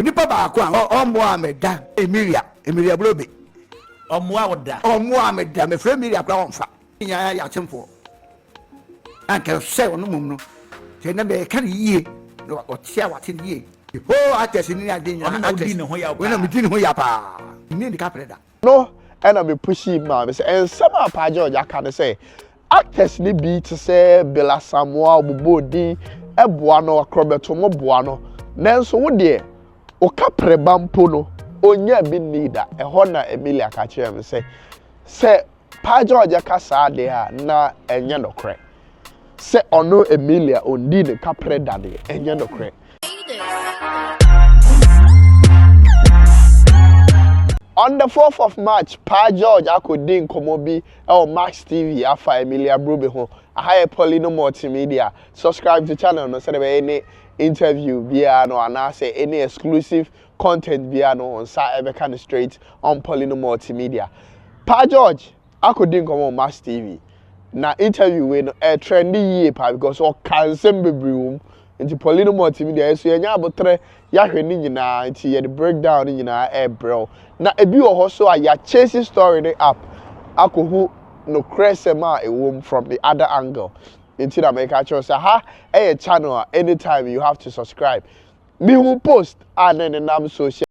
Onipa baako a ɔmmoaa me da, Emilia, Emilia Brobe. Ɔmmoa wo da. Ɔmmoaa me da, mefrɛ Emilia koraa ɔmfa. Nyinaa yɛ akyemfoɔ. Anka sɛ ɔno mmom no, sɛ na mɛka no yie, na ɔte a wate no yie. Hoo actors ne ade nyinaa. Ɔno na wodi ne ho yaw paa. Ɔno na medi ne ho yaw paa. Menni ne kaprɛ da. No ɛna me pushii maa me sɛ nsɛm a Paa George aka ne sɛ actors no bi te sɛ Bill Asamoah ɔbobɔɔ din boa no Akorɔbɛto mo boa no nanso wo deɛ wo kaprɛba mpo no ɔnyaa bi nnii da. Ɛhɔ na Emilia ka kyerɛɛ me sɛ sɛ Paa George ka saa deɛ a na ɛnyɛ nokorɛ. Sɛ ɔno Emilia ɔndii ne kaprɛ da deɛ ɛnyɛ nokorɛ. On the 4th of March, Paa George akɔdi nkɔmmɔ bi wɔ Max TV afa Emilia Brobe ho. Aha yɛ Paulino Multimedia. Subscribe to channel no sɛdeɛ ɛbɛyɛ ne interview biara no anaasɛ any exclusive content biara no wo nsa ɛbɛka no straight on Paulino Multimedia. Paa George akɔdi nkɔmmɔ wɔ Max TV. Na interview wei no ɛtrendi yie paa because ɔka nsɛm bebree wɔ mu. Nti Paulino Multimedia yɛso yɛnya abotrɛ yɛahwɛ ne nyinaa nti yɛde breakdown ne nyinaa ɛrebrɛ wo. Na ebi wɔ hɔ so a yɛachase story no up akɔhu nokorɛsɛm a ɛwɔ mu from the other angle. Nti na meka kyerɛ wo sɛ ha ɛyɛ channel a anytime you have to subscribe. Mehu post a na ɛnenam social